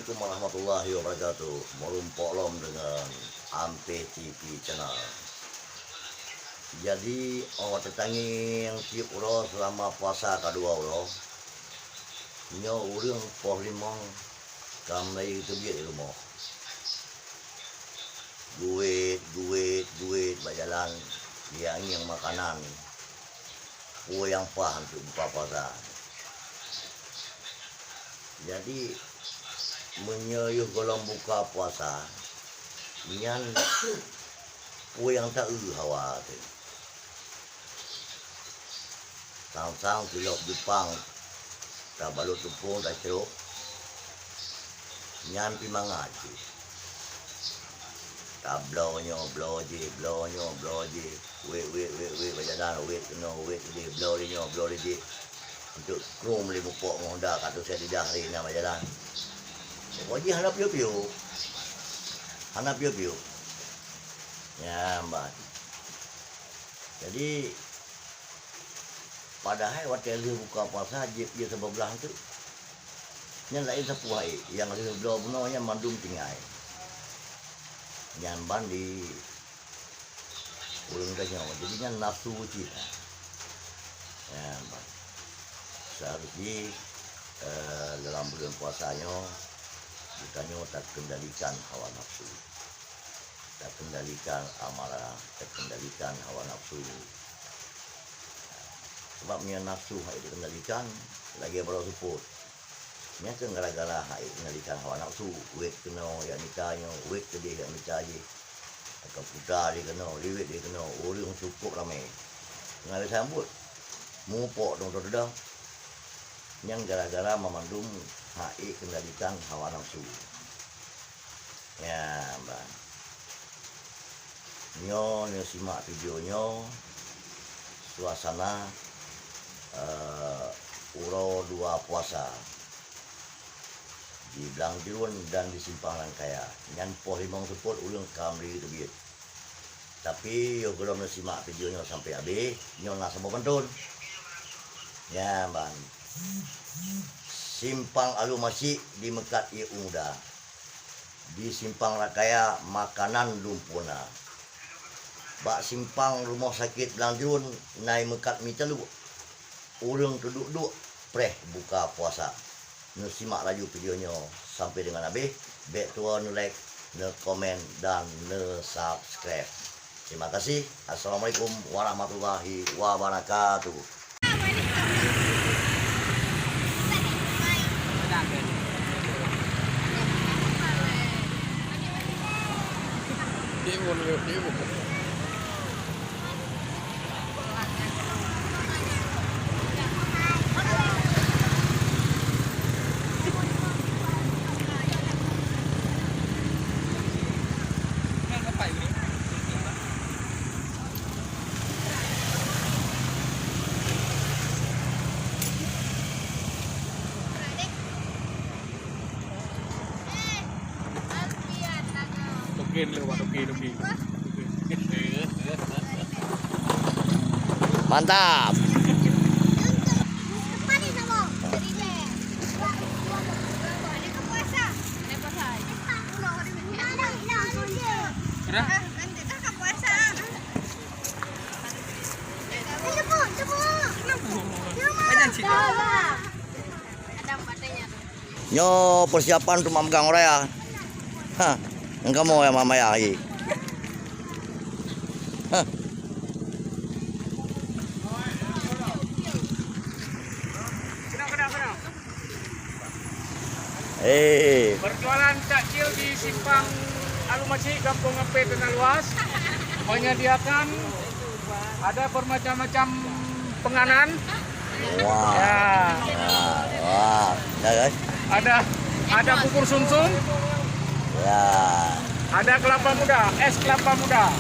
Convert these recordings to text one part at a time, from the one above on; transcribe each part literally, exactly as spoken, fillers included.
Assalamualaikum warahmatullahi wabarakatuh. Meurumpok lom deungon Ampé T V Channel. Jadi, oh, teutangieng tiep uroe seulama puasa ka dua uroe, nyoe ureuëng poh limong ka mulai teubiet di rumoh. Guwet, guwet, guwet bak jalan, jiangieng makanan. Peue nyang paih untuk buka puasa. Jadi, meunyoe yoh gohlom buka puasa, nyan peue nyang taeu hawa teuh. Sang-sang silop jipang, tabalot tupông, tacrok, nyan pih mangat jih. Tabloe nyoe, bloe jih, bloe nyoe, bloe jih. Wet, wet, wet, wet, bak jalan, wet keunoe, wet keudeh, bloe di nyoe, bloe di jih. Untuk krum lé mupok ngon Honda ka teusét lidah lé na bak jalan. Pokok jih hana piôh-piôh. Hana piôh-piôh. Nyan ban. Jadi, padahai watée lheueh buka puasa, jieb ie saboh blah teuk. Nyan laén sapeue hai, nyang lheueh bloe bunoe nyan mandum tinggai. Nyan ban di ureuëng tanyoe. Jadi nyan nafsu cit. Nyan ban. Seharus jih, eh, dalam buleuen puasa nyoe, geutanyoe takendalikan hawa nafsu. Takendalikan amarah, takendalikan hawa nafsu. Sabab meunyoe nafsu hana takendalikan, lagée baroe seupôt. Nyan keuh gara-gara hana takendalikan hawa nafsu, wet keunoe jak mita nyoe, wet keudeh jak mita jih. Ka puta di keunoe, liwet di keunoe, ureuëng cukôp ramé. Ngon lé sambot, mupok dong teudeudong. Nyan gara-gara mamandum hana takendalikan hawa nafsu. Nyan ban. Nyoe neusimak video nyoe, suasana, eh, uroe dua puasa di Blang Jruen dan di Simpang Rangkaya. Nyan poh limong seupôt ureuëng ka mulai teubiet. Tapi yoh gohlom neusimak video nyoe sampai habéh, nyoe na saboh pantôn. Nyan ban. Simpang Alue Masyik dimeukat ié muda. Di Simpang Rangkaya makanan lumpur na. Bak simpang rumoh sakét Blang Jruen na imeukat mi taluek. Ureuëng teuduek-duek preh buka puasa. Neusimak laju video nyoe sampai deungon habéh. Bék tuwoe neu-like, neukomen, dan neusubscribe. Terima kasih. Assalamualaikum warahmatullahi wabarakatuh. Toke dulu, Pak, toke, toke. Mantap. Sudah? Banyak sih. Nyoe persiapan untuk memegang raya. Ha, ngon kamoe nyang maya lagi. Ha. Eh. Berjualan takjil di Simpang Alue Masyik, Gampông Ampé, Tenaluas, menyediakan ada bermacam-macam penganan. Wah. Ya. Wah, wah. Ya, kan? Ada, ada bubur sumsum. Ya. Ada kelapa muda, es kelapa muda.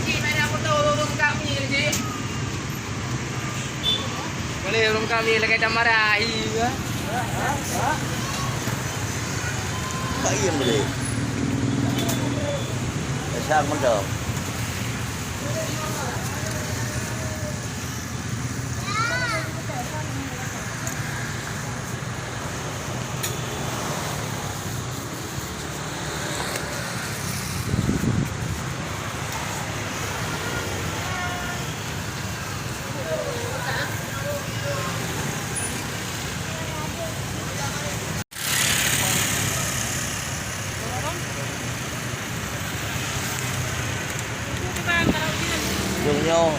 Cik, mana motor ureueng kami ni, Cik? Boleh ureueng kami lagèe tamarahi ke? Tak iya boleh. Eh, Sang mantap. Jong nyoe.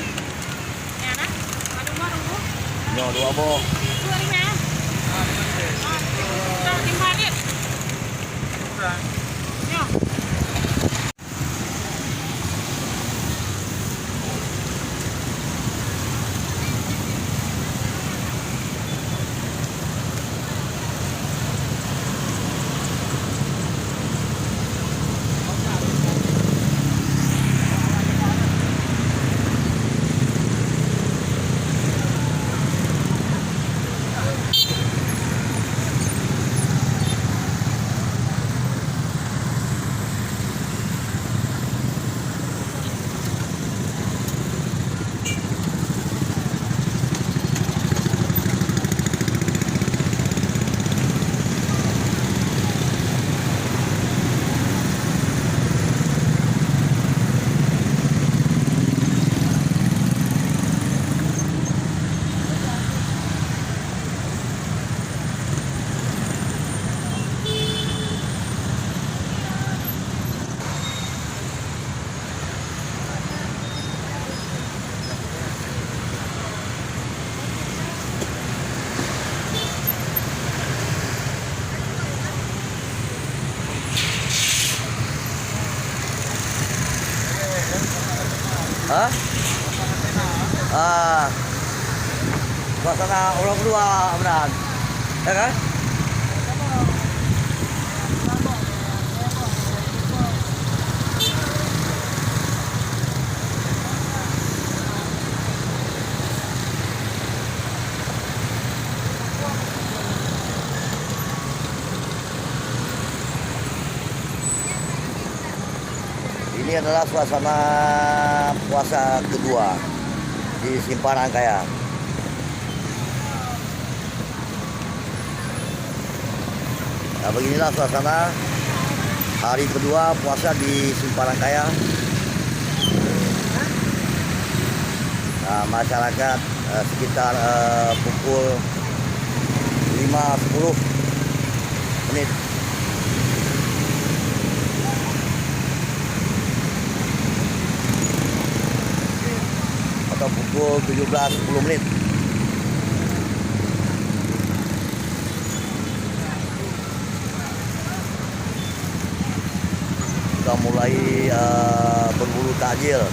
Nyoe dua boh. Ha? Ah. Suasana orang kedua, Abang. Ya kan? Ini adalah suasana puasa kedua di Simpang Rangkaya. Nah, beginilah suasana hari kedua puasa di Simpang Rangkaya. Nah, masyarakat, eh, sekitar, eh, pukul lima sepuluh menit atau pukul tujuh belas sepuluh menit. Ka mulai, eh, berburu takjil.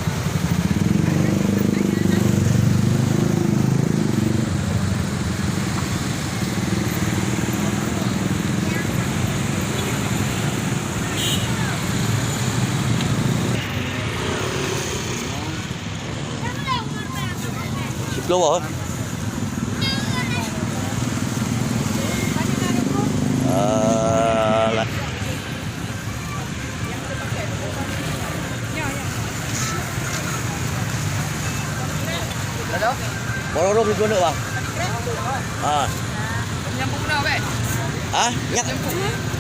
Siplôh boh. Alah. Boh lom di Pondok, Bang. Ha. Ha? Nyan,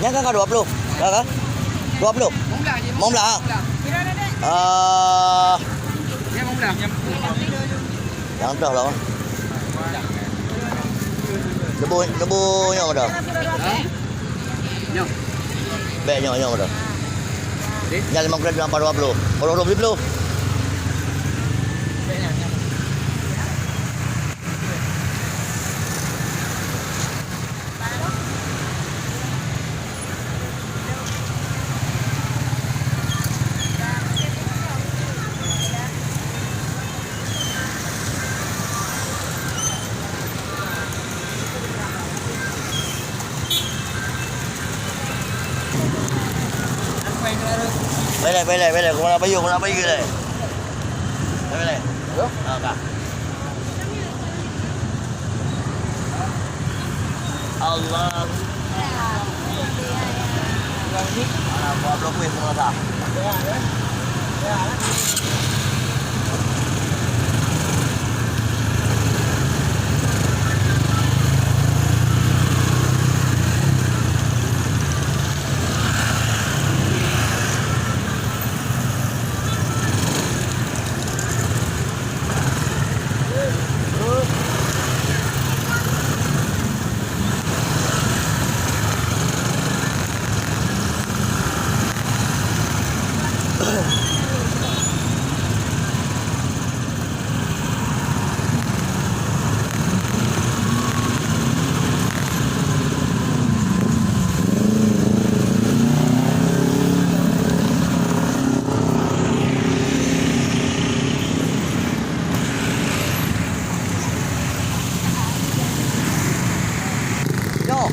nyan kan ka dua puluh. Ka, ka? Dua puluh? Lima belas, ha? Ah. Nyang toh lah. Leubeh, leubeh nyoe dah. Bèk nyoe, nyoe dah. Nyan limong ploh, nyan dua ploh. Puluh, dua ploh. Bèk lé, bèk lé, bèk lé. Keunan bayeue, keunan bayeue lé. Bèk lé. Halo? Ha, ka. Allah. Alah, buat belum kuih semua dah. Nyoe.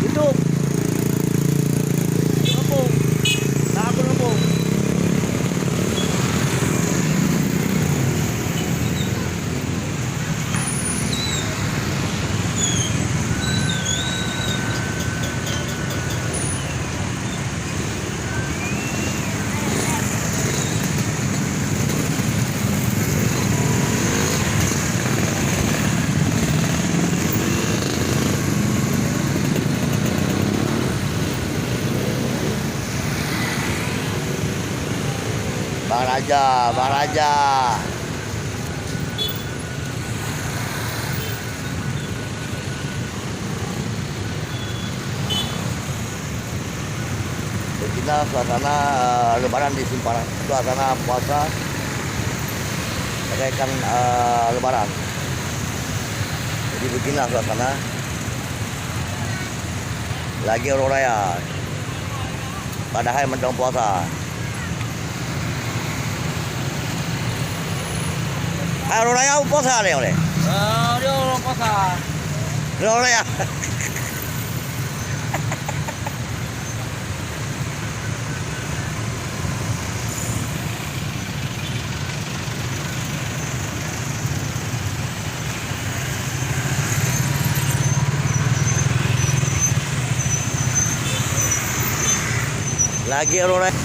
Itu. Kampung. Nah, aku kampung. Bang Raja, Bang Raja. Beginilah suasana, eh, Lebaran di Simpang, suasana puasa bagaikan, eh, Lebaran. Jadi beginilah suasana. Lagèe uroe raya. Padahai mantong puasa. Hai, uroe raya puasa lé, lé? Eh, dia orang puasa. Uroe raya. Lagèe uroe raya.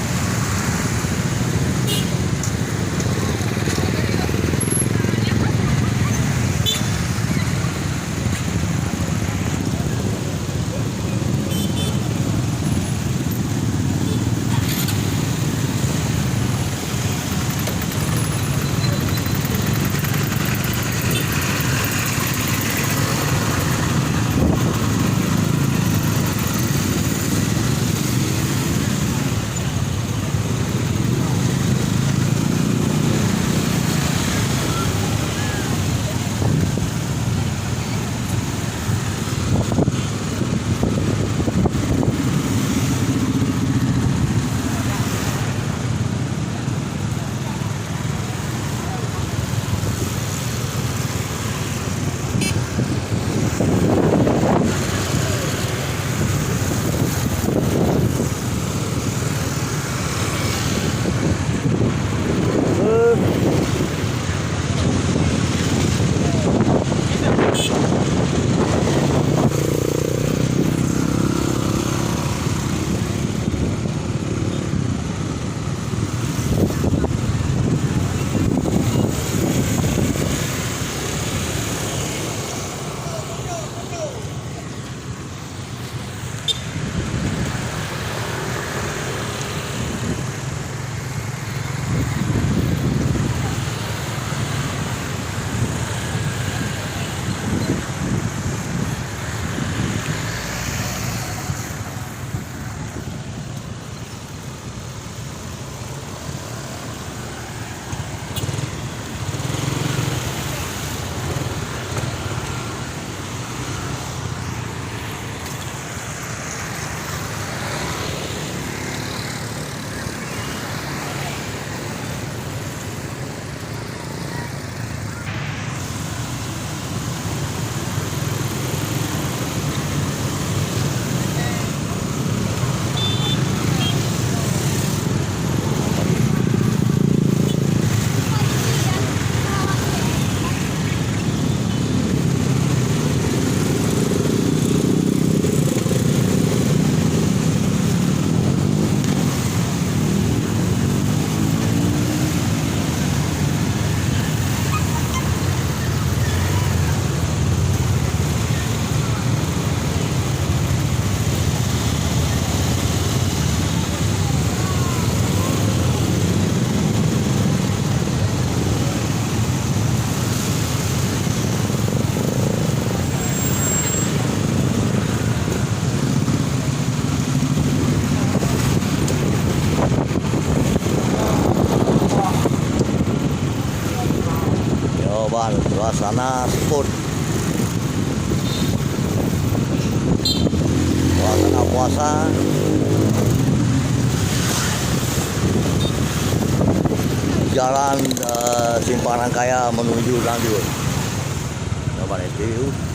Suasana spot. Suasana puasa. Jalan, eh, Simpang Rangkaya menuju Ganjur. Coba lihat view.